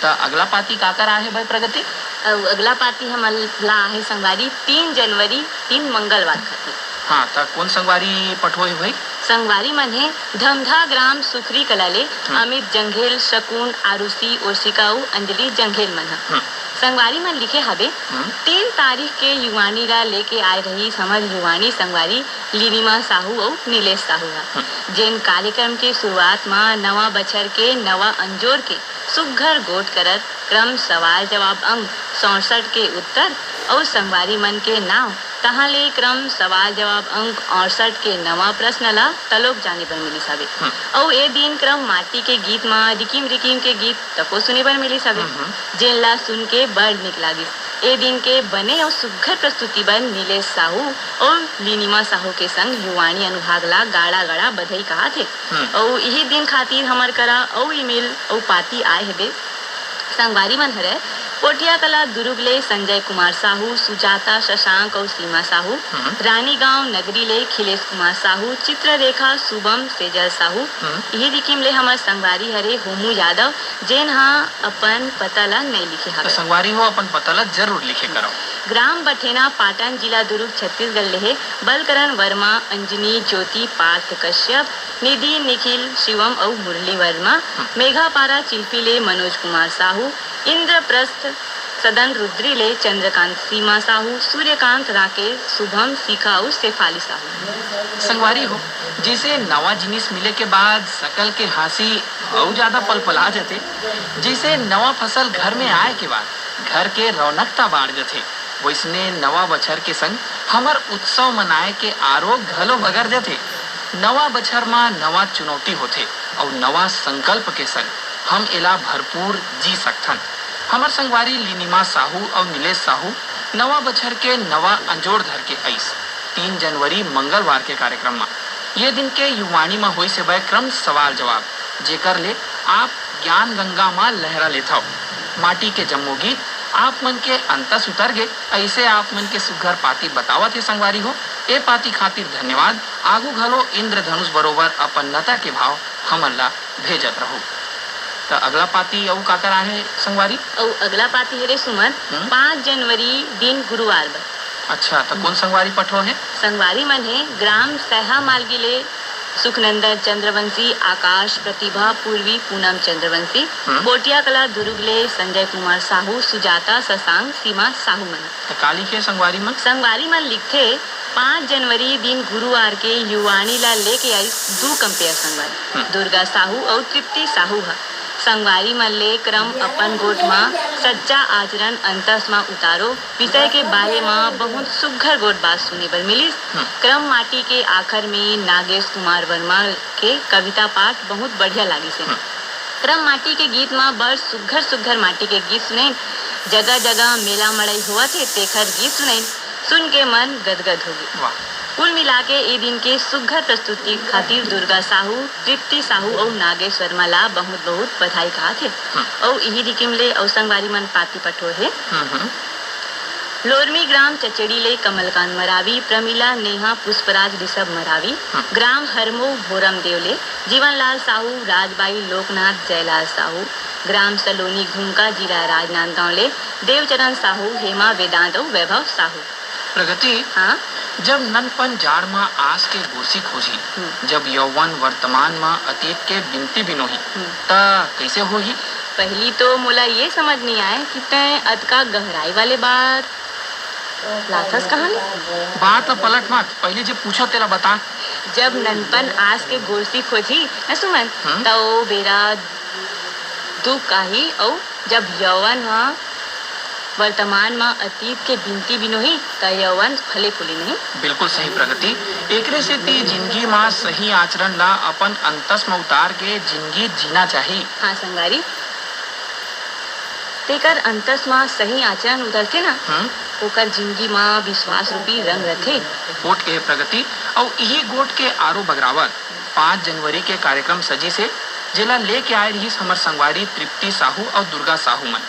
त अगला पाती काकर आहे भाई प्रगति? अउ अगला पाती हमन ला आहे संगवारी तीन जनवरी, दिन मंगलवार खातिर। हाँ, त कोन संगवारी पठोए भाई? संगवारी मन हे धमधा ग्राम सुखरी कला ले हम्म। अमित जंघेल, शकुन, आरुषि, ओशिका अउ अंजलि जंघेल मन ह। हम्म। संगवारी मन लिखे हाबे, हम्म। तीन तारीख के युवानी ला लेके आए रहिस हमर युवानी संगवारी लिनिमा साहू अउ नीलेश साहू ह, हम्म। जेन कार्यक्रम के शुरुआत म नवा बछर के नवा अंजोर के सुघ्घर गोठ करत क्रम सवाल जवाब अंक सड़सठ के उत्तर अउ संगवारी मन के नाव, तहाँ ले क्रम सवाल जवाब अंक अड़सठ के नवा प्रश्न ला तलोक जाने बर मिलिस हवे। हम्म। अउ ए दिन क्रम माटी के गीत म रिकिम रिकिम के गीत तको सुने बर मिलिस हवे, हम्म, हम्म। जेन ला सुन के बड़ निक लागिस। ए दिन के बने अउ सुघ्घर प्रस्तुति बर नीलेश साहू अउ लिनिमा साहू के संग युवाणी अनुभाग ला गाड़ा गाड़ा बधई कहात हे। हम्म। अउ इही दिन खातिर हमर करा अउ ईमेल अउ पाती आए हेबे। संगवारी मन हरय, पोटिया कला दुरुग ले संजय कुमार साहू, सुजाता, शशांक अउ सीमा साहू, हम्म। रानीगांव नगरी ले खिलेश कुमार साहू, चित्ररेखा, शुभम, सेजल साहू। हम्म। इही रिकिम ले हमर संगवारी हरे होमू यादव, जेन ह अपन पता ला नइ लिखे त हवे। संगवारी हो, अपन पता ला जरूर लिखे करव। ग्राम बठेना, पाटन, जिला दुरुग, छत्तीसगढ़ ले हे बलकरण वर्मा, अंजनी, ज्योति, पार्थ कश्यप, निधि, निखिल, शिवम अउ मुरली वर्मा। हम्म। मेघापारा चिल्फी ले मनोज कुमार साहू, इंद्रप्रस्थ सदन रुद्री ले चंद्रकांत, सीमा साहू, सूर्यकांत, राकेश, शुभम, शिखा अउ शेफाली साहू। संगवारी हो, जैसे नवा जिनिस मिले के बाद सकल के हाँसी अउ ज्यादा पलपला जथे, जैसे नवा फसल घर में आए के बाद घर के रौनकता बाढ़ जथे, वइसने नवा बछर के संग हमर उत्सव मनाए के आरो घलो बगर जथे। नवा बछर म नवा चुनौती होथे अउ नवा संकल्प के संग हम एला भरपूर जी सकथन। हमर संगवारी लिनिमा साहू अउ नीलेश साहू नवा बछर के नवा अंजोर धर के अइस। तीन जनवरी मंगलवार के कार्यक्रम म ये दिन के युवाणी म होइस हेवय क्रम सवाल जवाब, जेकर ले आप ज्ञान गंगा म लहरा लेथव। माटी के जम्मो गीत आप मन के अंतस उतर गे, अइसे आप मन के सुघर पाती बतावत हे संगवारी हो। ए पाती खातिर धन्यवाद। आगू घलो इंद्रधनुष बरोबर अपन नता के भाव हमन ला भेजत रहू। त अगला पाती अउ काकर आहे संगवारी? अउ अगला पाती हरे सुमन, हम्म। पाँच जनवरी दिन गुरुवार बर। अच्छा, त कोन संगवारी पठो हे? संगवारी मन हे ग्राम सैहा मालगी ले सुखनंदन चंद्रवंशी, आकाश, प्रतिभा, पूर्वी, पूनम चंद्रवंशी, हम्म। कोटिया कला दुरुग ले संजय कुमार साहू, सुजाता, शशांक, सीमा साहू मन। त का लिखे संगवारी मन? संगवारी मन लिखथे, पाँच जनवरी दिन गुरुवार के युवाणी ला लेके आइस दू कंपेयर संगवारी, हम्म। दुर्गा साहू अउ तृप्ति साहू ह। संगवारी मन ले क्रम अपन गोठ म सच्चा आचरण अंतस म उतारो विषय के बारे म बहुत सुघ्घर गोठ बात सुने बर मिलिस। हम्म। क्रम माटी के आखर में नागेश कुमार वर्मा के कविता पाठ बहुत बढ़िया लागिस हे। हम्म। क्रम माटी के गीत म बड़ सुघ्घर सुघ्घर माटी के गीत सुनइन, जगह जगह मेला मड़ई होवत हे तेखर गीत सुनइन, सुन के मन गदगद होगे। वाह। कुल मिला के ए दिन के सुघ्घर प्रस्तुति खातिर दुर्गा साहू, तृप्ति साहू अउ नागेश वर्मा ला बहुत बहुत बधाई कहत हे। हम्म। अउ इही रिकिम ले अउ संगवारी मन पाती पठो हे। हम्म, हम्म। लोरमी ग्राम चचेड़ी ले कमलकांत मरावी, प्रमिला, नेहा, पुष्पराज, ऋषभ मरावी, हम्म। ग्राम हरमो भोरम देव ले जीवनलाल साहू, राजबाई, लोकनाथ, जयलाल साहू, ग्राम सलोनी घुमका, जिला राजनांदगांव ले देवचरण साहू, हेमा, वेदांत अउ वैभव साहू। प्रगति, हाँ? जब ननपन जाड़ म आस के गोरसी खोजही, हम्म। जब यौवन वर्तमान म अतीत के बिनती बिनोही, हम्म। त कइसे होही? पहिली तो मोला ये समझ नइ आय कि तैं अतका गहराई वाले बात लाथस कहाँ ले? बात ल पलट मत, पहिली जे पूछो तेला बता। जब ननपन आस के गोरसी खोजही, न सुमन, हम्म। त ओ बेरा दुख आही अउ जब यौवन ह वर्तमान म अतीत के बिनती बिनोही, त यौवन फले फूले नहीं। बिल्कुल सही प्रगति। एकरे सेती जिनगी म सही आचरण ला अपन अंतस म उतार के जिनगी जीना चाही। हाँ संगवारी, तेकर अंतस म सही आचरण उतरथे ना, हम्म। ओकर जिनगी म विश्वास रूपी रंग रथे। गोठ के प्रगति अउ इही गोठ के आरो बगरावत पाँच जनवरी के कार्यक्रम सजिस हे, जेला लेके आए रिहिस हमर संगवारी तृप्ति साहू अउ दुर्गा साहू मन।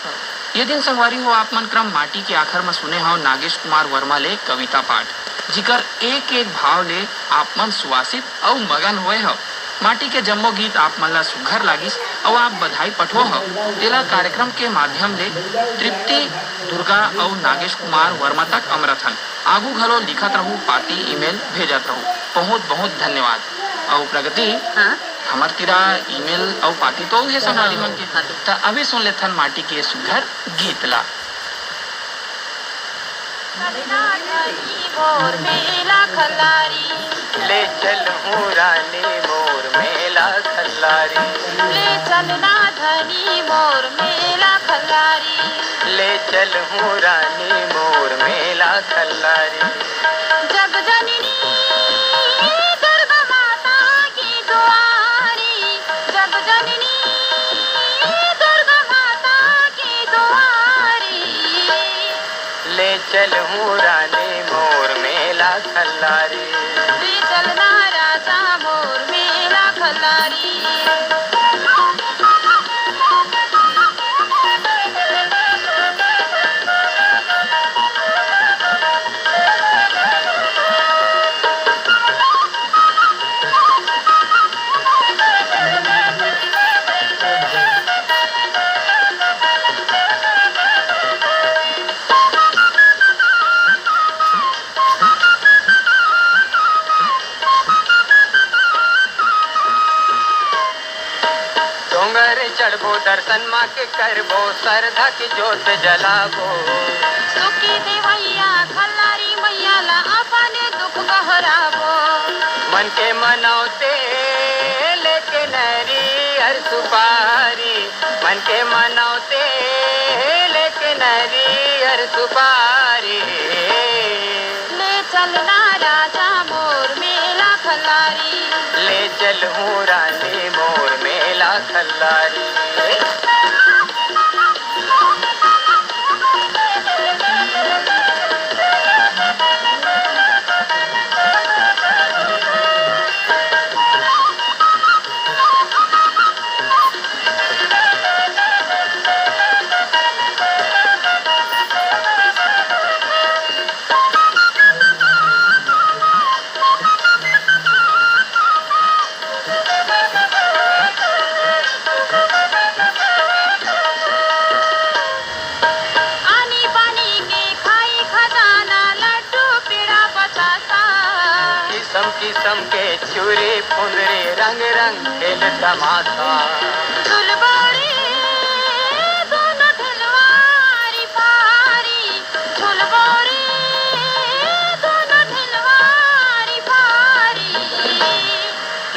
ये दिन संगवारी हो, आप मन क्रम माटी के आखर म सुने हव नागेश कुमार वर्मा ले कविता पाठ, जिकर एक एक भाव ले आप मन सुवासित अउ मगन होए हव। माटी के जम्मो गीत आप मन ला सुघर लागिस अउ आप बधाई पठो हव, तेला कार्यक्रम के माध्यम ले तृप्ति, दुर्गा अउ नागेश कुमार वर्मा तक अमरथन। आगू घलो लिखत रहू, पाती, ईमेल भेजत रहू। बहुत बहुत धन्यवाद। अउ प्रगति, हाँ? हमर तिरा ईमेल अउ पाती तो हे संगवारी मन के। हाँ, तो। त अभी सुन लेथन माटी के सुघर गीत ला। चलना धनी मोर मेला खल्लारी। ले चलहूँ रानी मोर मेला खल्लारी। ले चलना धनी मोर मेला खल्लारी। ले चलहूँ रानी मोर मेला खल्लारी। जग जननी दुर्गा माता के दुआरी, जग जननी दुर्गा माता के दुआरी। ले चलहूँ रानी मोर मेला खल्लारी। ले चलना राजा मोर मेला खल्लारी। डोंगर चढ़बो, दर्शन माँ के करबो, सरधा के जोत जलाबो। सुखी देवैया खल्लारी मैया ला अपन दुख गहराबो। मन के मनौते लेके नरियर सुपारी, मन के मनौते लेके नरियर सुपारी। ले चलना राजा मोर मेला खल्लारी। ले चलहूँ रानी मोर मेला खल्लारी। आनी बानी के खाई खजाना, लड्डू पेड़ा बतासा। किसम किसम के चूरी फुंदरी, रंग रंग खेल तमाशा। झुलबोरी दोनों ढलवारी पारी, झुलबोरी दोनों ढलवारी पारी।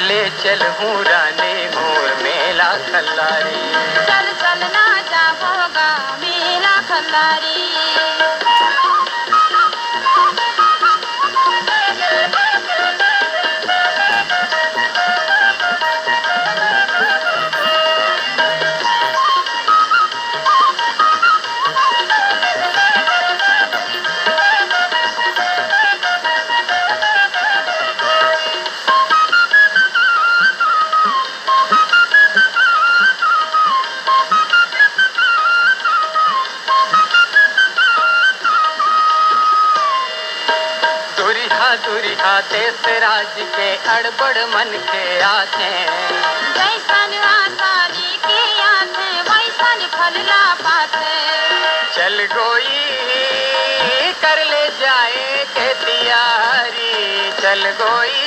ले चलहूँ रानी मोर मेला खल्लारी। चल चल ना जाबो गाँव में। दुरिहा दुरिहा देश राज के अड़बड़ मनखे आथे। जैसन आशा लेके आथे, वैसन फल ला पाथे। चल गोई कर ले जाए के तियारी, चल गोई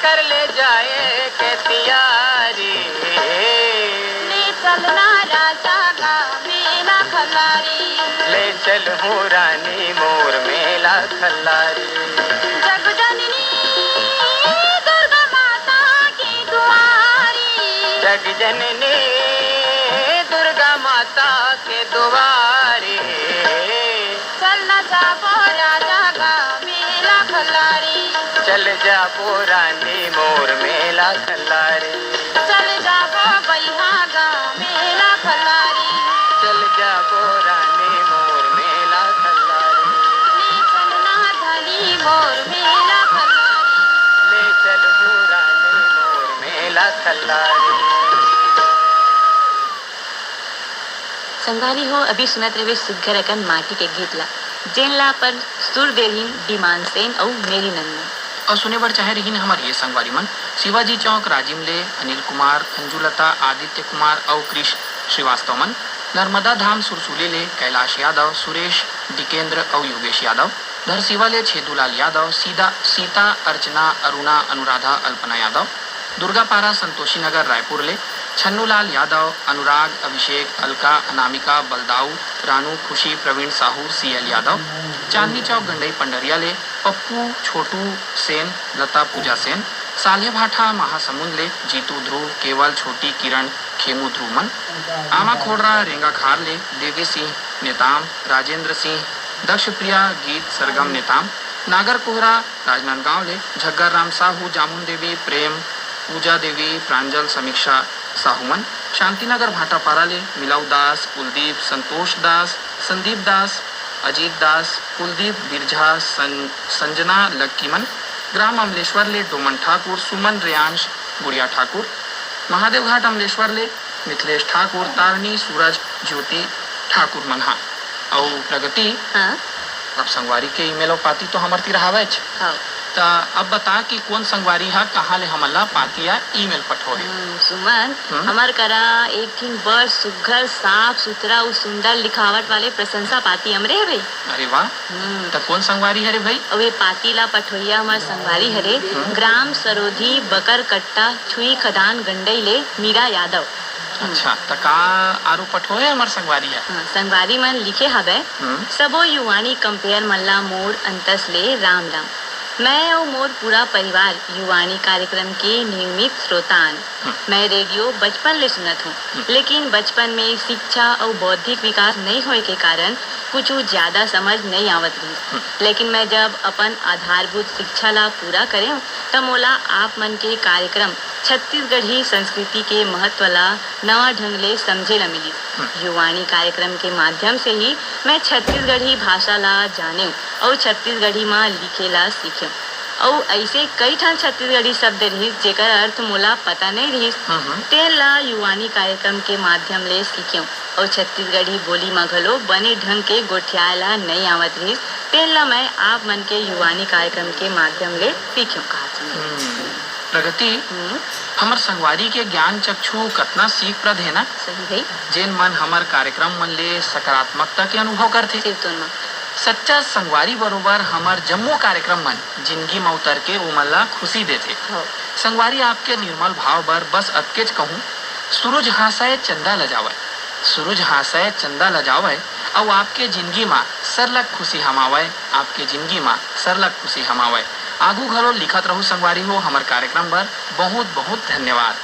कर ले जाए के तियारी। ले चलना राजा गा मेला खल्लारी। ले चलहूँ रानी मोर मेला खल्लारी। जग जननी दुर्गा माता के दुआरी। जग जननी दुर्गा माता के दुआरी। चल ना जाबो राजा गा मेला खल्लारी। चल जाबो रानी मोर मेला खल्लारी। चल जाबो बइहा गा मेला खल्लारी। चल जाबो रानी मोर मेला खल्लारी। ले चलना धनी मोर मेला खल्लारी। ले चलहूँ रानी मोर मेला खल्लारी। संगवारी हो, अभी सुनत रहे सुग्घर अकन माटी के गीत ला, जेन ला अपन सुर दे रहिन डी मानसेन अउ मेरी नंदन। अउ सुने बर चाहे रहिन हमर ये संगवारी मन, शिवाजी चौक राजिम ले अनिल कुमार, अंजुलता, आदित्य कुमार अउ कृष श्रीवास्तव मन, नर्मदा धाम सुरसुली ले कैलाश यादव, सुरेश, डिकेंद्र अउ योगेश यादव, धरसीवा ले छेदूलाल यादव, सीधा, सीता, अर्चना, अरुणा, अनुराधा, अल्पना यादव, दुर्गापारा संतोषी नगर रायपुर ले छन्नूलाल यादव, अनुराग, अभिषेक, अलका, अनामिका, बलदाऊ, रानू, खुशी, प्रवीण साहू, सीएल यादव, चांदनी चौक गंडई पंडरिया ले पप्पू, छोटू सेन, लता, पूजा सेन, साल्हेभाठा महासमुंद ले जीतू, ध्रुव, केवल, छोटी, किरण, खेमू, ध्रुव मन, आमा खोड़रा रेंगाखार ले देवी सिंह नेताम, राजेंद्र सिंह, दक्षप्रिया, गीत सरगम नेताम, नागर कोहरा राजनांदगांव ले झग्गर राम साहू, जामुन देवी, प्रेम, पूजा देवी, प्रांजल, समीक्षा साहू मन, शांतिनगर भाटापारा ले मिलाऊ दास, कुलदीप, संतोष दास, संदीप दास, अजीत दास, कुलदीप, बिरझा, सं-, संजना, लक्की मन, ग्राम अमलेश्वर ले डोमन ठाकुर, सुमन, रेयांश, गुड़िया ठाकुर, महादेवघाट अमलेश्वर ले मिथिलेश ठाकुर, तारनी, सूरज, ज्योति ठाकुर मन हा। अउ प्रगति, हाँ। अब संगवारी के ईमेल अउ पाती तो हमर तीर हावयच। हाँ। त अब बता कि कोन संगवारी हा कहाँ ले हमन ला पाती या ईमेल पठोहे। हम्म, सुमन, हम्म? हमर करा एक ठिन बड़ सुग्घर, साफ सुथरा अउ सुंदर लिखावट वाले प्रशंसा पाती अमरे हवे। अरे वाह। हम्म। त कोन संगवारी हरे भाई? अउ ये पाती ला पठोइया हमर संगवारी हरे, हम्म। ग्राम सरोधी बकरकट्टा छुई खदान गंडई ले मीरा यादव। अच्छा, त का आरो पठोहे हमर संगवारी ह? हाँ, संगवारी मन लिखे हवय, हम्म। सबो युवाणी कंपेयर मन ला मोर अंतस ले राम राम। मैं अउ मोर पूरा परिवार युवाणी कार्यक्रम के नियमित श्रोता अन। हम्म। मैं रेडियो बचपन ले सुनत हूँ, हम्म। लेकिन बचपन में शिक्षा अउ बौद्धिक विकास नइ होए के कारण कुछु ज्यादा समझ नइ आवत रहिस। हम्म। लेकिन मैं जब अपन आधारभूत शिक्षा ला पूरा करेंव, त मोला आप मन के कार्यक्रम छत्तीसगढ़ी संस्कृति के महत्व ला नवा ढंग ले समझे ला मिलिस। हम्म। युवाणी कार्यक्रम के माध्यम से ही मैं छत्तीसगढ़ी भाषा ला जानेव अउ छत्तीसगढ़ी मा लिखे ला सीखेव। अउ अइसे कई ठन छत्तीसगढ़ी शब्द रिहिस, जेकर अर्थ मोला पता नइ रिहिस। हम्म, हम्म। तेन ला युवाणी कार्यक्रम के माध्यम ले सीखेव। अउ छत्तीसगढ़ी बोली म घलो बने ढंग के गोठियाए ला नइ आवत रिहिस, तेन ला मैं आप मन के युवाणी कार्यक्रम के माध्यम ले सीखेंव, कहात हूँ। हम्म, प्रगति, हम्म। हमर संगवारी के ज्ञान चक्षु कतना सीखप्रद हे ना? सही भाई। जेन मन हमर कार्यक्रम मन ले सकारात्मकता के अनुभव करथे। सिरतोन म। सच्चा संगवारी बरोबर हमर जम्मो कार्यक्रम मन जिनगी म उतर के ओमन ला खुशी देथे। हव। संगवारी, आपके निर्मल भाव बर बस अतकेच कहूँ, सुरुज हाँसय चंदा ल जावय। सुरुज हाँसय चंदा ल जावय, अउ आपके जिनगी मा सरलग खुशी हमावय, आपके जिनगी मा सरलग खुशी हमावय। आगू घलो लिखत रहू संगवारी हो, हमर कार्यक्रम बर बहुत बहुत धन्यवाद।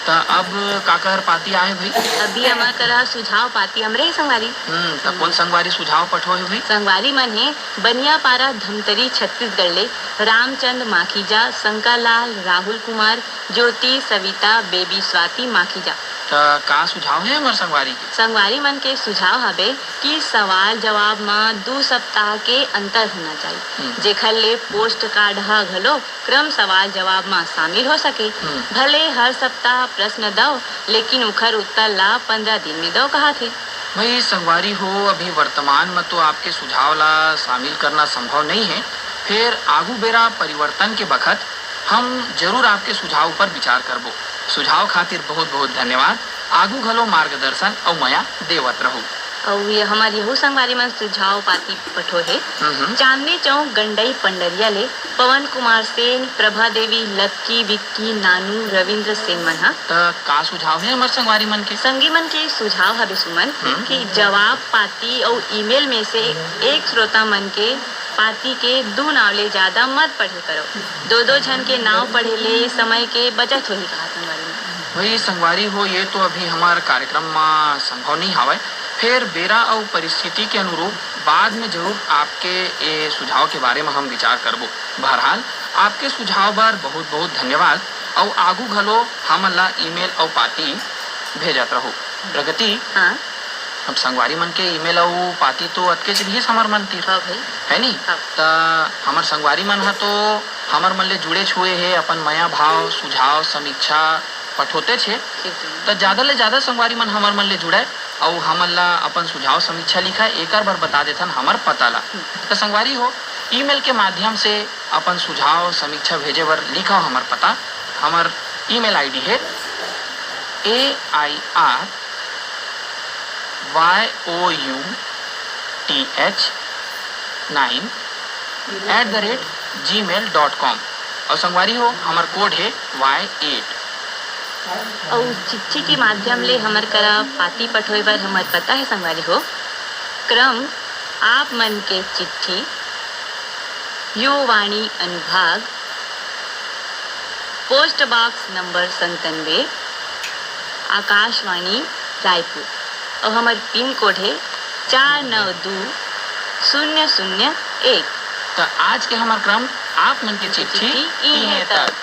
त अब काकर पाती आए भाई? अभी हमर करा सुझाव पाती हमरे हे संगवारी। हम्म, त कोन संगवारी सुझाव पठो हे भाई? संगवारी मन हे बनियापारा धमतरी छत्तीसगढ़ ले रामचंद माखीजा, शंकरलाल, राहुल कुमार, ज्योति, सविता, बेबी स्वाति माखीजा। त का सुझाव हे हमर संगवारी के? संगवारी मन के सुझाव हवे कि सवाल जवाब म दू सप्ताह के अंतर होना चाहिए, हम्म। जेखर ले पोस्ट कार्ड ह घलो क्रम सवाल जवाब म शामिल हो सके। हम्म। भले हर सप्ताह प्रश्न दव, लेकिन उखर उत्तर ला पंद्रह दिन में दव कहाथे। भाई संगवारी हो, अभी वर्तमान म तो आपके सुझाव ला शामिल करना संभव नहीं है, फेर आगू बेरा परिवर्तन के बखत हम जरूर आपके सुझाव पर विचार करबो। सुझाव खातिर बहुत-बहुत धन्यवाद। आगू घलो मार्गदर्शन अउ मया देवत रहू। अउ ये हमर यहू संगवारी मन सुझाव पाती पठो हे। हम्म, हम्म। चांदनी चौक गंडई पंडरिया ले पवन कुमार सेन, प्रभा देवी, लक्की, विक्की, नानू, रविंद्र सेन मन ह। त का सुझाव हे हमर संगवारी मन के? संगी मन के सुझाव हवे सुमन हम्म। कि जवाब पाती अउ ईमेल में से एक श्रोता मन के पाती के दू नाव ले जादा मत पढ़े करो। दो-दो झन के नाव पढ़े ले समय के बचत होही कहा संगवारी मन। वही संगवारी हो, ये तो अभी हमर कार्यक्रम म संभव नहीं हावय, फेर बेरा अउ परिस्थिति के अनुरूप बाद में जरूर आपके ए सुझाव के बारे म हम विचार करबो। बहरहाल, आपके सुझाव बर बहुत-बहुत धन्यवाद, अउ आगू घलो हमन ला ईमेल अउ पाती भेजत रहू। प्रगति, हाँ। अब संगवारी मन के ईमेल अउ पाती तो अतकेच रिहिस हमर मन तीर, हाँ भाई। है नी? हाँ। त हमर संगवारी मन ह तो हमर मन ले जुड़ेच हुए हे, अपन मया भाव, सुझाव, समीक्षा पठोतेच हे। ठीक है। त जादा ले जादा संगवारी मन हमर मन ले जुड़य अउ हमन ला अपन सुझाव समीक्षा लिखय, एकर बर बता देथन हमर पता ला। हम्म। त संगवारी हो, ईमेल के माध्यम से अपन सुझाव समीक्षा भेजे बर लिखव हमर पता। हमर ईमेल आईडी हे A I R Y O U T H nine eight the rate G mail dot com. अउ संगवारी हो, हमर कोड हे वाई एट। अउ चिट्ठी के माध्यम ले हमर करा पाती पठोए बर हमर पता हे संगवारी हो, क्रम आप मन के चिट्ठी, युववाणी अनुभाग, पोस्ट बॉक्स नंबर संतानवे, आकाशवाणी रायपुर। अउ हमर पिन कोड हे चार नौ दू शून्य शून्य एक। त आज के हमर क्रम आप मन के चिट्ठी चिट्ठी इहें इहें तक। तक।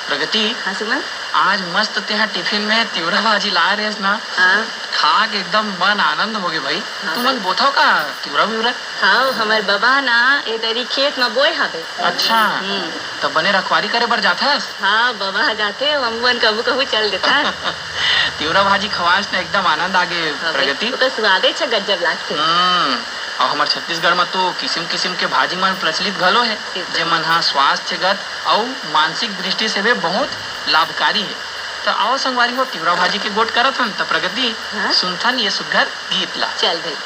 प्रगति, हाँ सुमन। आज मस्त तेहा टिफिन में तिवरा भाजी लाए रहेस ना, हाँ। खा के एकदम मन आनंद हो गे भाई। हाँ तुमन भाई। बोथव का तिवरा विवरा? हाँ, हमर बबा ना ए दरी खेत म बोए हवे। अच्छा, हम्म। त बने रखवारी करे बर जाथस? हाँ, बबा जाथे, हमन कभू कभू चल देथन। तिवरा भाजी खवास न एकदम आनंद आगे हाँ भाई, प्रगति। ओकर स्वादे छ गजब लागथे। हम्म, अउ हमर छत्तीसगढ़ म तो किसिम किसिम के भाजी मन प्रचलित घलो हे, एकदम। जेमन ह स्वास्थ्यगत अउ मानसिक दृष्टि से भी बहुत लाभकारी हे। त आओ संगवारी हो, तिवरा भाजी के गोठ करत हन, त प्रगति हाँ? सुनथन ये सुग्घर गीत ला। चल भाई।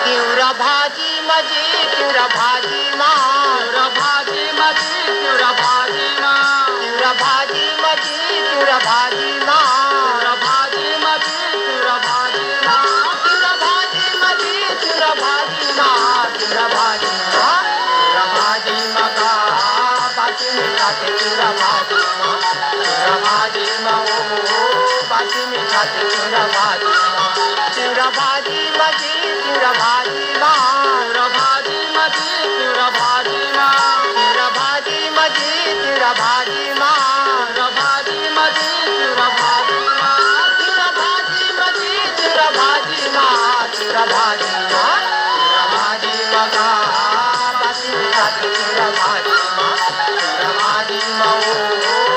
तिवरा भाजी मजी, तिवरा भाजी मा। तिवरा भाजी मजी, तिवरा भाजी मा। तिवरा भाजी मजी, तिवरा भाजी मा। तिवरा भाजी मजी, तिवरा भाजी मा। तिवरा भाजी मजी, तिवरा भाजी मा। तिवरा भाजी मा। तिवरा भाजी मा का बाटी मिठाथे तिवरा भाजी मा। तिवरा भाजी मा ओ, बाटी मिठाथे तिवरा भाजी मा। तिवरा भाजी मजी, तिवरा भाजी मा। तिवरा भाजी मजी, तिवरा भाजी मा। तिवरा भाजी मजी, तिवरा भाजी मा। तिवरा भाजी मजी, तिवरा भाजी मा। तिवरा भाजी मजी, तिवरा भाजी मा। तिवरा भाजी मा। तिवरा भाजी मा का बाटी मिठाथे तिवरा भाजी मा। तिवरा भाजी मा ओ,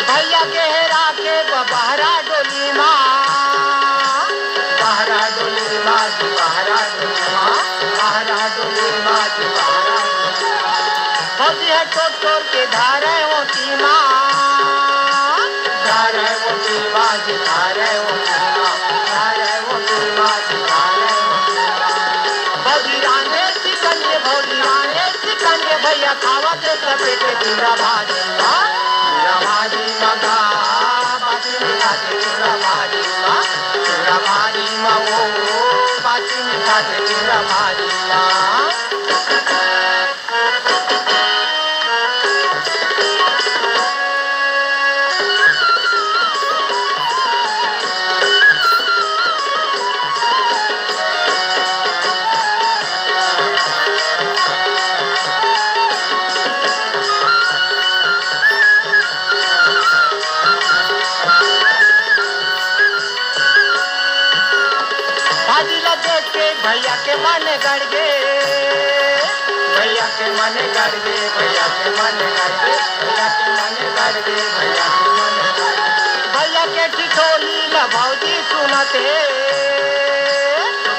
भैया के हेरा के ब-, बहरा डोली मा, बहरा डोली मा जी, बहरा डोली मा, बहरा डोली मा जी, बहरा डोली मा। भौजी ह टोर टोर के धारे ओटी मा, धारे ओटी मा जी, धारे ओटी मा, धारे ओटी मा जी, धारे ओटी मा। भौजी रांधे चिकन के, भौजी रांधे चिकन के, भैया खावत हे सफेद के चूरा भाजी मा, चूरा भाजी मा गा, बाटी मीठा के चूरा भाजी मा, चूरा भाजी मा ओ, बाटी मीठा के चूरा भाजी मा। भाजी ला देख के भैया के मन गड़ गे, भैया के मन गड़ गे, भैया के मन गड़ गे, भैया के मन गड़ गे, भैया के मन गड़ गे। भैया के ठिठोली ला भौजी सुनत हे,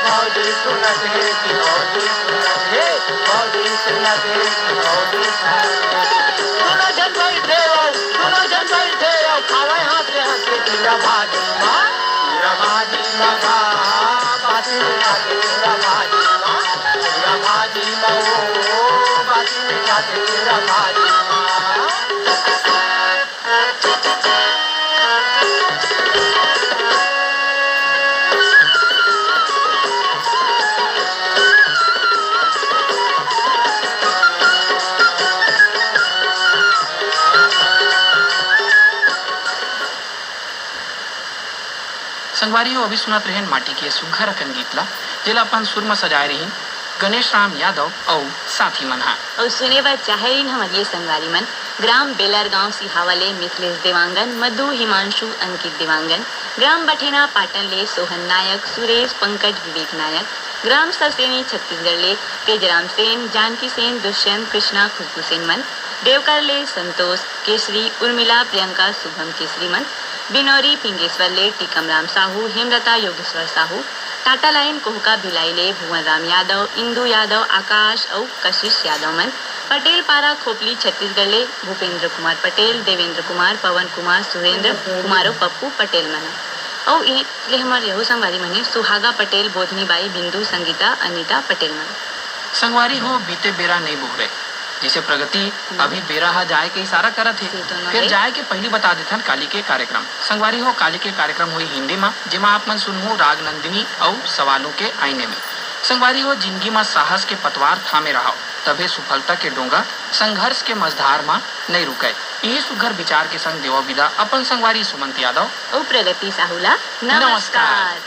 भौजी सुनत हे कि भौजी सुनत हे, भौजी सुनत हे कि भौजी सुनत हे। दुनो झन बइठे रहो, दुनो झन बइठे रहो, खावे हाथ से हाथ के चूरा भाजी मा, चूरा भाजी मा गा, बाटी मीठा के चूरा भाजी मा, चूरा भाजी मा ओ, बाटी मीठा के चूरा भाजी मा। संगवारी हो, अभी सुनत रहेन माटी के सुग्घर अकन गीत ला, जेला अपन सुर म सजाए रहिन गणेश राम यादव अउ साथी मन हा। अउ सुने बर चाहे रहिन हमर ये संगवारी मन, ग्राम बेलर गांव सिहावा ले मिथिलेश देवांगन, मधु, हिमांशु, अंकित देवांगन, ग्राम बठेना पाटन ले सोहन नायक, सुरेश, पंकज, विवेक नायक, ग्राम ससेनी छत्तीसगढ़ ले तेजराम सेन, जानकी सेन, दुष्यंत, कृष्णा, खुशबू सेन मन, देवकर ले संतोष, केसरी, उर्मिला, प्रियंका, शुभम, केसरी मन, बिनौरी, फिंगेश्वर ले टीकम राम साहू, हेमलता, योगेश्वर साहू, टाटा लाइन, कोहका, भिलाई ले भुवन राम यादव, इंदु यादव, आकाश अउ कशिश यादव मन, पटेल पारा, खोपली, छत्तीसगढ़ ले भूपेंद्र कुमार पटेल, देवेंद्र कुमार, पवन कुमार, सुरेंद्र कुमार अउ पप्पू पटेल मन। अउ ये ले हमर यहू संगवारी मन हे, सुहागा पटेल, बोधनी बाई, बिंदु, संगीता, अनीता पटेल मन। संगवारी हो, बीते बेरा नइ बहुरे, जइसे प्रगति, हम्म। अभी बेरा ह जाए के इशारा करत हे। से तो न फिर हे। जाए के पहिली बता देथन काली के कार्यक्रम। संगवारी हो, काली के कार्यक्रम होही हिंदी म, जेमा आप मन सुनहू राग नंदिनी अउ सवालों के आईने में। संगवारी हो, जिंदगी म साहस के पतवार थामे रहाव, तभे सुफलता के डोंगा संघर्ष के मझधार म नइ रुकय। इही सुघर विचार के संग देवव बिदा अपन संगवारी सुमंत यादव अउ प्रगति साहू ला। नमस्कार। नमस्कार।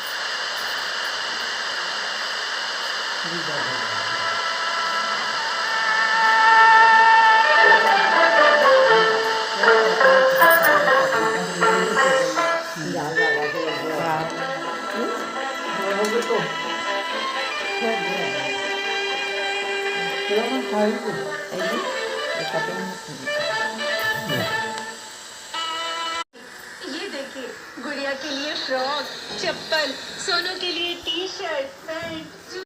ये देखिए, गुड़िया के लिए फ्रॉक, चप्पल, सोनू के लिए टी शर्ट, पैंट, जू-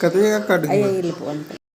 कतका कट गया?